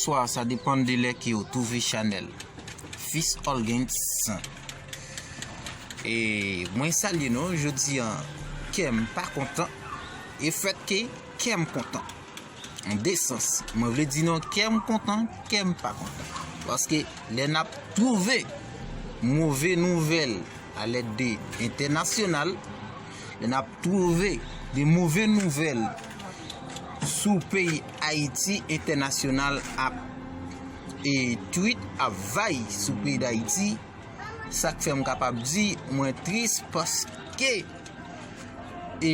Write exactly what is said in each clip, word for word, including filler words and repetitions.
Bonswa, sa depann de lè ke w twouve chanèl Fils Olgens. E mwen salye nou, jodi an, kè m pa kontan. E fèt ke kè m kontan. An de sans, mwen vle di nou kè m kontan, kè m pa kontan. Paske lè n ap twouve move nouvèl alèd de entènasyonal, lè n ap twouve de move nouvèl sou peyi Ayiti, entènasyonal ap e twit, ap vay sou peyi Dayiti. Sa k fè m kapab di mwen tris paske e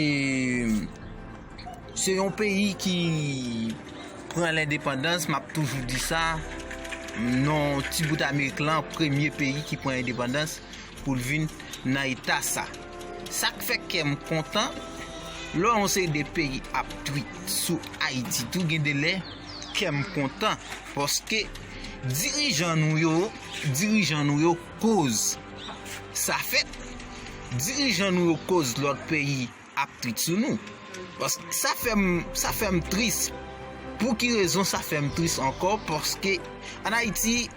se yon peyi ki pran lendepandans, m ap toujou di sa, non, ti bout Amerik lan, premye peyi ki pran endepandans pou l vin nan eta sa. Sa k fè kè m kontan, lè yon seri de peyi ap twit sou Ayiti tou, gen de lè kè m kontan, paske dirijan nou yo, dirijan nou yo koz sa fèt. Dirijan nou yo koz lòt peyi ap twit sou nou. Paske sa fè m, sa fè m tris. Pou ki rezon sa fè m tris ankò? Paske ann Ayiti,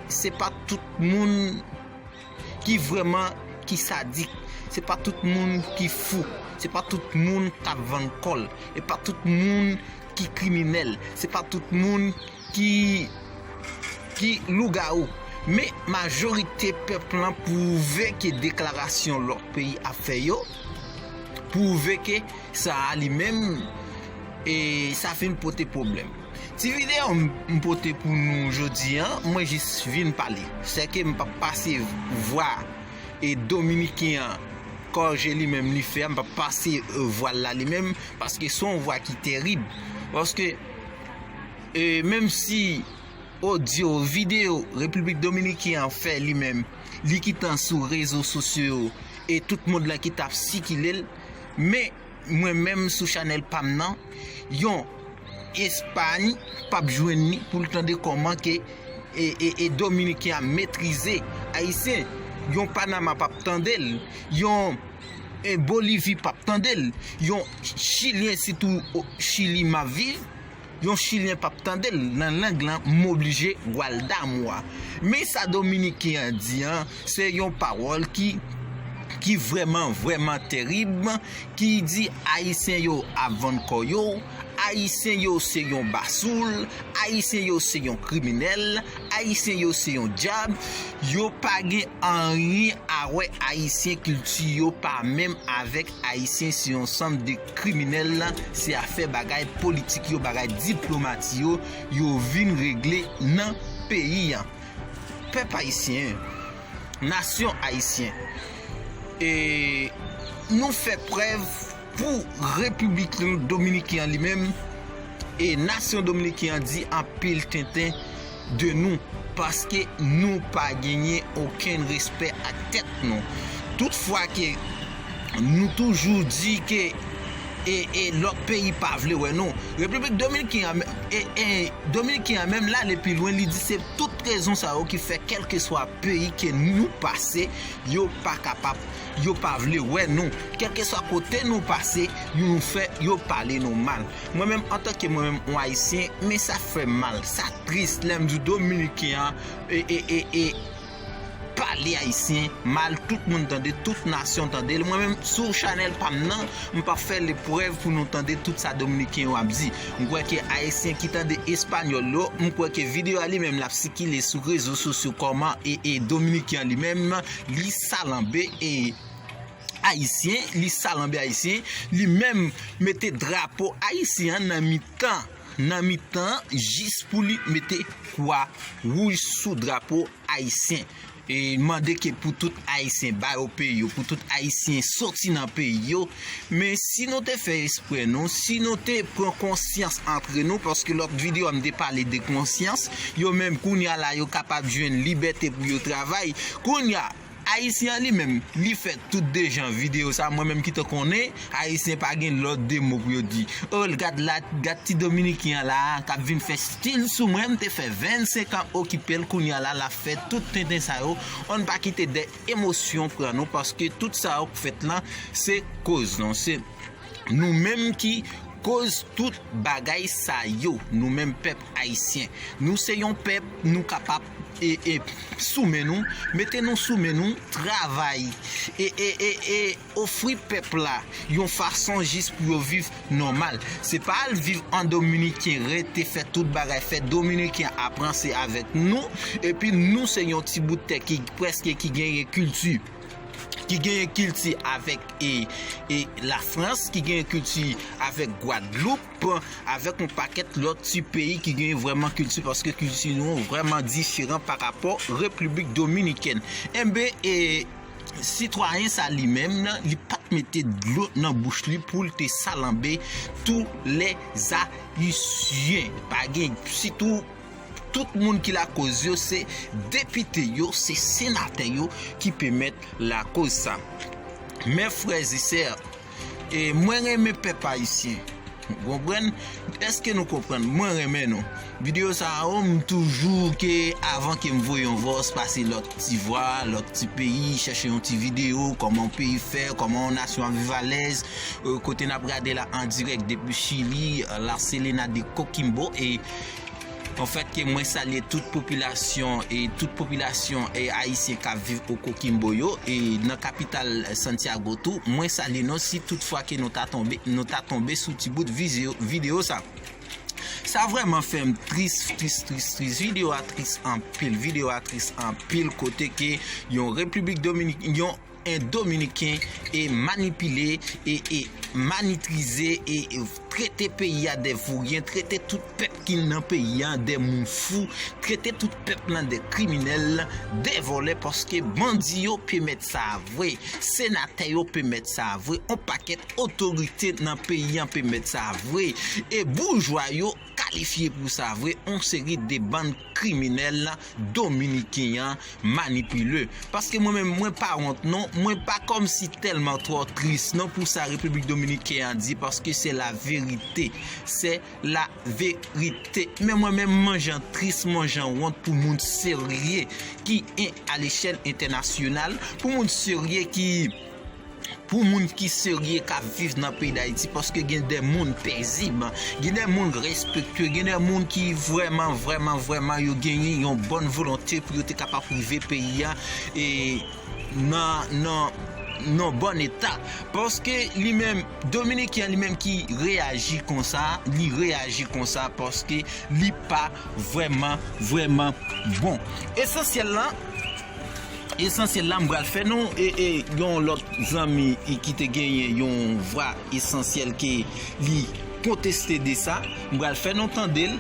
se pa tout moun ki vrèman, ki sadik. Se pa tout moun ki fou. Se pa tout moun k ap vann kò l. E pa tout moun ki kriminèl. Se pa tout moun ki, ki lougawou. Men majorite pèp lan pwouve ke deklarasyon lòt peyi ap fè yo, pwouve ke sa a li menm, e sa fin pote pwoblèm. Ti videyo m, m pote pou nou jodi an, mwen jis vin pale. Sèke m p ap pase vwa e Dominiken an, kòje li menm li fè, m p ap pase, e, vwa l la li menm, paske se yon vwa ki terib. Paske, e, menm si odyo, videyo Repiblik Dominiken an fè li menm, li gentan sou rezo sosyo yo, e tout mond lan ki t ap sikile l, men mwen menm sou chanèl pa m nan, yon Espay p ap jwenn li pou l tande kòman ke e, e, e Dominiken ap metrize Ayisyen. Yon Panama p ap tande l. Yon, e, Bolivi p ap tande l. Yon Chilyen, sitou o Chili m ap viv, yon Chilyen p ap tande l nan lang lan, m oblije gwal damou a. Men sa Dominiken an di an, se yon pawòl ki, ki vrèman, vrèman terib, ki di Ayisyen yo ap vann kò yo, Ayisyen yo se yon basoul, Ayisyen yo se yon kriminèl, Ayisyen yo se yon dyab, yo pa gen anyen a wè Ayisyen, kilti yo pa menm avèk Ayisyen, se yon sanm de kriminèl, se afè bagay politik yo, bagay diplomati yo, yo vin regle nan peyi an. Pèp ayisyen, nasyon ayisyen, e nou fè prèv pou Repiblik Dominiken an li menm, e nasyon dominiken an di anpil tenten de nou, paske nou pa genyen okenn respè ak tèt nou. Toutfwa ke nou toujou di ke e, e lòt peyi pa vle wè nou. Repiblik Dominiken an, e, e, Dominiken an menm l ale pi lwen, li di se tout rezon sa yo ki fè kèlkeswa peyi ke nou pase, yo pa kapab, yo pa vle wè nou. Kèlkeswa kote nou pase, yo nou fè, yo pale nou mal. Mwen menm, antanke mwen menm yon Ayisyen, men sa fè m mal, sa tris lè m di Dominiken an, e, e, e, e, pale Ayisyen mal, tout moun tande, tout nasyon tande l. Mwen menm, sou chanèl pa m nan, m p ap fè leprèv pou nou tande tout sa Dominiken yo ap di. M kwè ke Ayisyen ki tande espanyòl yo, m kwè ke videyo a li menm l ap sikile sou rezo sosyo kòman e, e Dominiken an li menm, li salanbe e Ayisyen, li salanbe Ayisyen, li menm mete drapo ayisyen an nan mitan, nan mitan, jis pou li mete kwa wouj sou drapo ayisyen. E mande ke pou tout Ayisyen ba yo peyi yo, pou tout Ayisyen soti nan peyi yo. Men si nou te fè esprè nou, si nou te pran konsyans antre nou, paske lòt videyo a m te pale de konsyans, yo menm kounye a la yo kapab jwenn libète pou yo travay. Kounye a, Ayisyen an li menm, li fè tout de jan videyo sa, mwen menm ki te konnen, Ayisyen pa gen lòt de mo pou yo di. O, gad la, gad ti Dominiken an la, k ap vin fè stil sou mwen, m te fè vennsenk an okipe l, kounye a la, l ap fè tout tenten sa yo. Ann pa kite de emosyon pran nou, paske tout sa yo k fèt lan, se koz nou, se nou menm ki Koz tout bagay sa yo, nou menm pèp ayisyen, nou se yon pèp, nou kapab e, e, sou men nou, mete nou sou men nou, travay, e, e, e, e ofri pèp la yon fason jis pou yo viv nòmal. Se pa al viv an dominiken, rete fè tout bagay, fè dominiken ap ranse avèk nou, epi nou se yon ti bout tè ki prèske ki genyen kilti, ki genyen kilti avèk e, e Lafrans, ki genyen kilti avèk Gwadloup, avèk yon pakèt lòt ti peyi ki genyen vrèman kilti, paske kilti nou vrèman diferan pa rapò Repiblik Dominikèn. Enben, e sitwayen sa li menm nan, li pa t mete dlo nan bouch li pou l te salanbe tou lè Ayisyen. Pa gen, sitou tout moun ki lakoz yo, se depite yo, se senatè yo ki pèmèt lakoz sa. Mes frères et sœurs, e mwen renmen pèp ayisyen. Ou konprann? Èske nou konprann? Mwen renmen nou. Videyo sa yo, m toujou ke avan ke m voye yon vòs, pase lòt ti vwa, lòt ti peyi, chèche yon ti videyo, kòman yon peyi fè, kòman yon nasyon ap viv alèz, e, kote n ap gade la an dirèk depi Chili, e, La Selena de Coquimbo, e anfèt ke mwen salye tout popilasyon e tout popilasyon e ayisyen k ap viv o Coquimbo yo e nan kapital Santiago tou. Mwen salye nou si tout fwa ke nou ta tonbe, nou ta tonbe sou ti bout videyo, videyo sa. Sa vrèman fè m tris, tris, tris, tris. Videyo a tris anpil, videyo a tris anpil kote ke yon Repiblik Dominik, yon en Dominiken e manipile e, e manitrize e, e trete peyi a de vouryen, trete tout pèp ki nan peyi a de moun fou, trete tout pèp lan de kriminèl, de vòlè, paske bandi yo pèmèt sa vre, senatè yo pèmèt sa vre, on pakèt otorite nan peyi a pèmèt sa vre, e boujwa yo kalifye pou sa vre, on seri de bann kriminèl dominiken an manipile. Paske mwen menm, mwen pa wont non, mwen pa kòmsi tèlman twò tris non pou sa Repiblik Dominikèn an di, paske se la verite, se la verite. Men mwen menm, mwen jan tris, mwen jan wont pou moun serye ki en, a lechèl entènasyonal, pou moun serye ki pou moun ki serye k ap viv nan peyi Dayiti, paske gen de moun pezib, gen de moun respektye, gen de moun ki vrèman, vrèman, vrèman yo genyen yon bòn volonte pou yo te kapab rive peyi a e nan, nan, nan bòn eta. Paske li menm, Dominiken li menm ki reyaji konsa, li reyaji konsa paske li pa vrèman, vrèman bon. Esansyèl lan, esansyèl la, m pral fè nou e, e yon lòt zanmi e ki te genyen yon vwa esansyèl ke li konteste de sa. M pral fè nou tande l,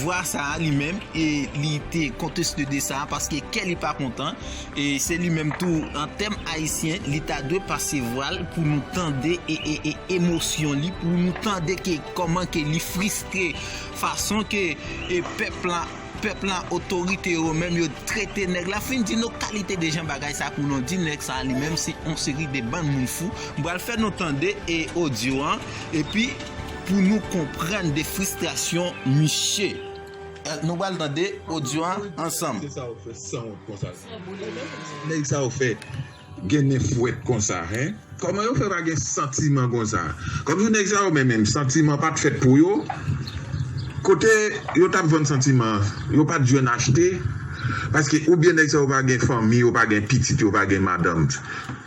vwa sa a li menm, e li te konteste de sa a paske kè li pa kontan. E se li menm tou, an tèm ayisyen, li ta dwe pase vwa l pou nou tande e, e, e emosyon li, pou nou tande ke kòman ke li fristre, fason ke e pèp la pèp lan, otorite yo menm, yo trete nèg la. Fin di nou kalite de jan bagay sa pou nou di nèg sa li menm se yon seri de bann moun fou. M pral fè nou tande e odyo an, epi pou nou konprann de fristrasyon misye. E, nou pral tande odyo an ansanm. Se sa ou fè sanwont konsa. Nèg sa ou fè gen nen fwèt konsa, en? Kòman yo fè pa gen santiman konsa? Kòmsi nèg sa yo menm, menm santiman pa t fèt pou yo. Kote yo t ap vann santiman an, yo pa t jwenn achte? Paske oubyen nèg sa yo pa gen fanmi, yo pa gen pitit, yo pa gen madanm.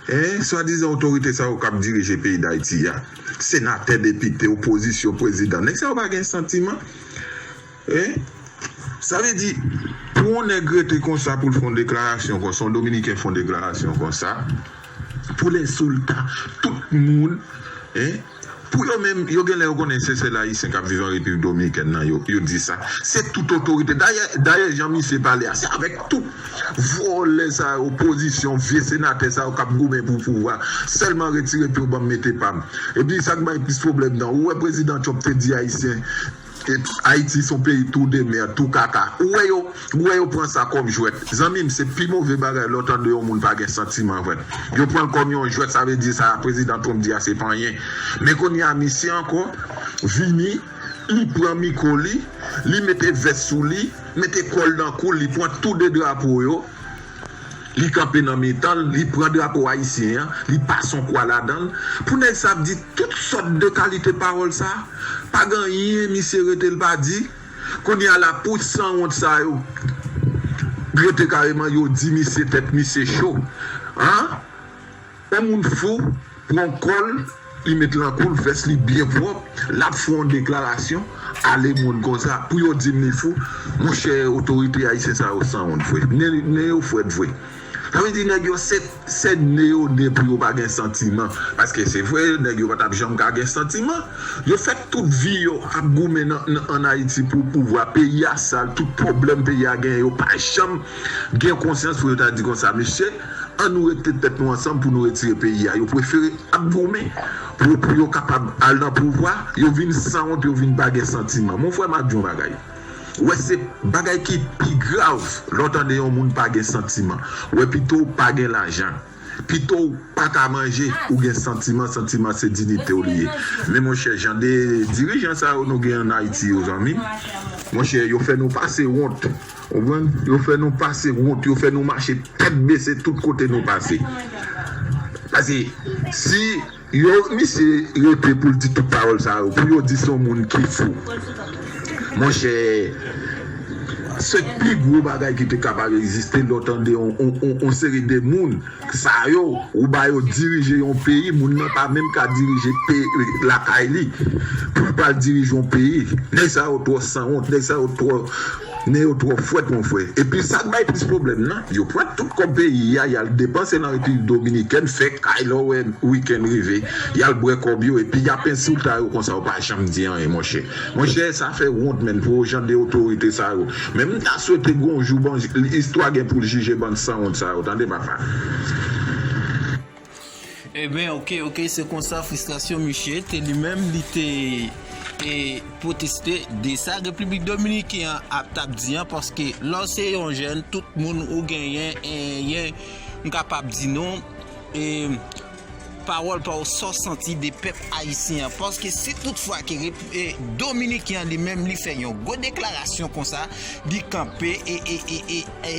En, swadizan otorite sa yo k ap dirije peyi Dayiti a, senatè, depite, opozisyon, prezidan, nèg sa yo pa gen santiman? En? Sa vle di, pou yon nèg rete konsa pou l fè yon deklarasyon konsa, yon Dominiken fè yon deklarasyon konsa, pou l ensilta tout moun, en, pou yo menm, yo genlè yo konnen se sèl Ayisyen k ap viv an Repiblik Dominikèn nan, yo, yo di sa. Se tout otorite. Dayè, dayè, jan misye pale a, se avèk tout vòlè sa yo, opozisyon, vye senatè sa yo k ap goumen pou pouvwa. Sèlman retire pye w ban m mete pa m. Epi sa k bay plis pwoblèm nan, ou wè prezidan Trump te di Ayisyen, Ayiti se yon peyi tou de mèd, tou kaka. Ou wè yo, ou wè yo pran sa kòm jwèt. Zanmi m, se pi move bagay lè w tande yon moun pa gen santiman, vre. Yo pran l kòm yon jwèt, sa vle di sa prezidan Trump di a se pa anyen. Men kounye a, misye ankò vini, li pran mikwo li, li mete vès sou li, mete kò l nan kou l, li pran tou de drapo yo. Li kanpe nan mitan l, li pran drapo ayisyen an, li pase yon kwa ladan l. Pou nèg sa ap di tout sòt de kalite pawòl sa, pa gen anyen misye rete l pa di. Kounye a la, pou sanwont sa yo rete kareman, yo di misye tèt misye cho. An? Yon moun fou, pran kò l, li met l an koul, vès li byen pwòp, l ap fè yon deklarasyon, ale moun konsa, pou yo di m li fou. Monchè, otorite ayisyen sa yo sanwont vre. Nen, nen yo frèt vre. Sa vle di nèg yo se, se nen yo nen pou yo pa gen santiman. Paske se vre, nèg yo pa t ap janm ka gen santiman. Yo fè tout vi yo ap goumen nan, nan, ann Ayiti pou pouvwa. Peyi a sal, tout pwoblèm peyi a genyen, yo pa janm gen konsyans pou yo ta di konsa, mesye, ann nou rete tèt nou ansanm pou nou retire peyi a. Yo prefere ap goumen pou, pou yo kapab al nan pouvwa, yo vin sanwont, yo vin pa gen santiman. Mon frè, m ap di yon bagay. Wè, se bagay ki pi grav lè w tande yon moun pa gen santiman. Wè, pito w pa gen lajan. Pito w pa ka manje, ou gen santiman, santiman se diyite w li ye. Men monchè, jan de dirijan sa yo nou gen ann Ayiti yo, zanmi m, monchè, yo fè nou pase wont. Ou konprann? Yo fè nou pase wont, yo fè nou mache tèt bese tout kote nou pase. Paske si yo, misye rete pou l di tout pawòl sa yo, pou yo di se yon moun ki fou. Monchè, se pi gwo bagay ki te kapab egziste lè w tande yon, yon, yon, yon seri de moun sa yo, ou ba yo dirije yon peyi, moun nan pa menm ka dirije pe-, lakay li. Pou l pral dirije yon peyi, nèg sa yo twò sanwont, nèg sa yo twò, nen yo twò frèt, mon frè. Epi sa k bay plis pwoblèm nan, yo pran tout kòb peyi a, y al depanse nan Repiblik Dominikèn, fè kay lè w wè wikenn rive, y al bwè kòb yo, epi y ap ensilte yo konsa, yo pa janm di anyen, monchè. Monchè, sa fè wont, menn, pou jan de otorite sa yo. Men m ta swete gon jou, bon, istwa gen pou l jije bann sanwont sa yo, tande, papa. Ebyen, oke, oke, se konsa fristrasyon misye te li menm, li te, e, pwoteste de sa. Repiblik Dominiken an ap t ap di an, paske lè w se yon jèn, tout moun ou genyen, e, yen, m kapab di nou, e, pawòl pa w sa w santi de pèp ayisyen an. Paske si toutfwa ke rep-, e, Dominiken an li menm li fè yon gwo deklarasyon konsa, li kanpe e, e, e, e, e,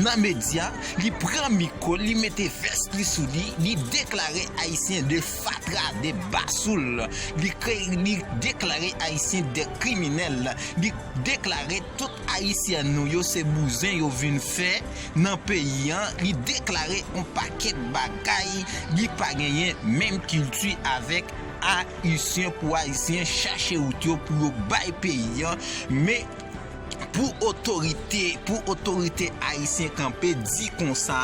nan medya, li pran mikwo, li mete vès li sou li, li deklare Ayisyen de fatra, de basoul, li kre-, li deklare Ayisyen de kriminèl, li deklare tout Ayisyen nou yo se bouzen yo vin fè nan peyi an, li deklare yon pakèt bagay, li pa genyen menm kilti avèk Ayisyen pou Ayisyen chache wout yo pou yo bay peyi an, men pou otorite, pou otorite ayisyen kanpe di konsa,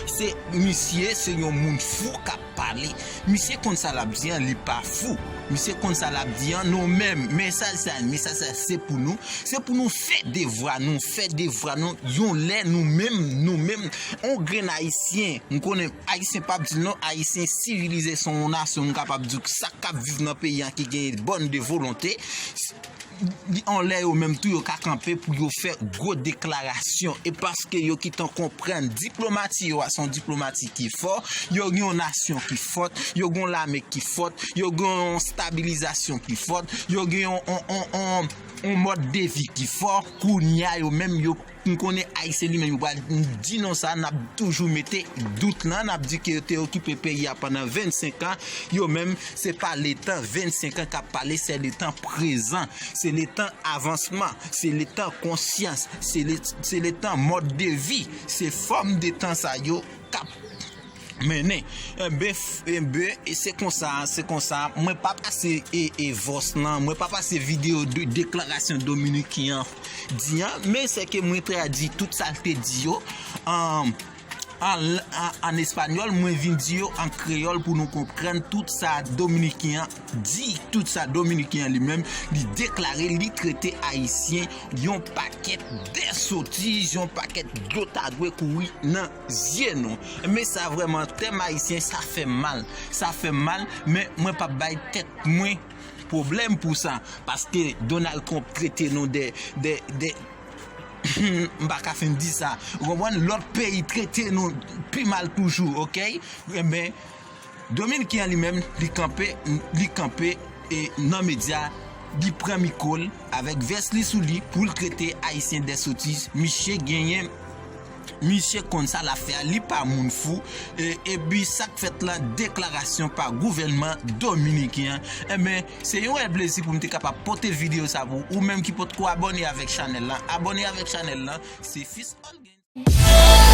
se misye, se yon moun fou k ap pale. Misye konn sa l ap di an, li pa fou. Misye konn sa l ap di an, nou menm, mesaj sa, mesaj sa, se pou nou. Se pou nou fè devwa nou, fè devwa nou. Yon lè nou menm, nou menm, on grenn ayisyen, m konnen ayisyen p ap di l non, ayisyen sivilize se yon nasyon, m kapab di w sa k ap viv nan peyi an ki gen bòn de volonte. Li anlè yo menm tou yo ka kanpe pou yo fè gwo deklarasyon. E paske yo gentan konprann diplomati yo a se yon diplomati ki fò, yo gen yon nasyon ki fòt, yo gen yon lame ki fòt, yo gen yon stabilizasyon ki fòt, yo gen yon, yon, yon, yon, yon mòd de vi ki fò. Kounye a yo menm yo M konnen Ayisyen li menm yo pral di non sa, n ap toujou mete dout lan, n ap di ke yo te okipe peyi a pandan vennsenk an, yo menm se pa letan vennsenk an k ap pale, se letan prezan, se letan avansman, se letan konsyans, se le, se letan mòd de vi, se fòm de tan sa yo k ap mennen. Enben, enben, e se konsa, se konsa, mwen pa pase e, e vòs lan, mwen pa pase videyo de deklarasyon Dominiken an di an, men se ke mwen tradui tout sa l te di yo an, an, an, an espanyòl, mwen vin di yo an kreyòl pou nou konprann tout sa Dominiken an di, tout sa Dominiken an li menm, li deklare, li trete Ayisyen yon pakèt de sotiz, yon pakèt dlo ta dwe kouri nan zye nou. Men sa vrèman, tèm ayisyen, sa fè m mal. Sa fè m mal, men mwen p ap bay tèt mwen pwoblèm pou sa. Paske Donald Trump trete nou de, de, de, m pa ka fin di sa. Ou konprann? Lòt peyi trete nou pi mal toujou, oke? Enben, Dominiken an li menm, li kanpe, li kanpe, e, nan medya, li pran mikwo l avèk vès li sou li pou l trete Ayisyen de sotiz. Misye genyen Misye konn sa l ap fè a, li pa moun fou. E, epi sa k fèt lan, deklarasyon pa gouvènman dominiken an. Enben, se yon rèl plezi pou m te kapab pote videyo sa pou ou menm ki potko abòne avèk chanèl lan. Abòne avèk chanèl lan, se Fils All Gains.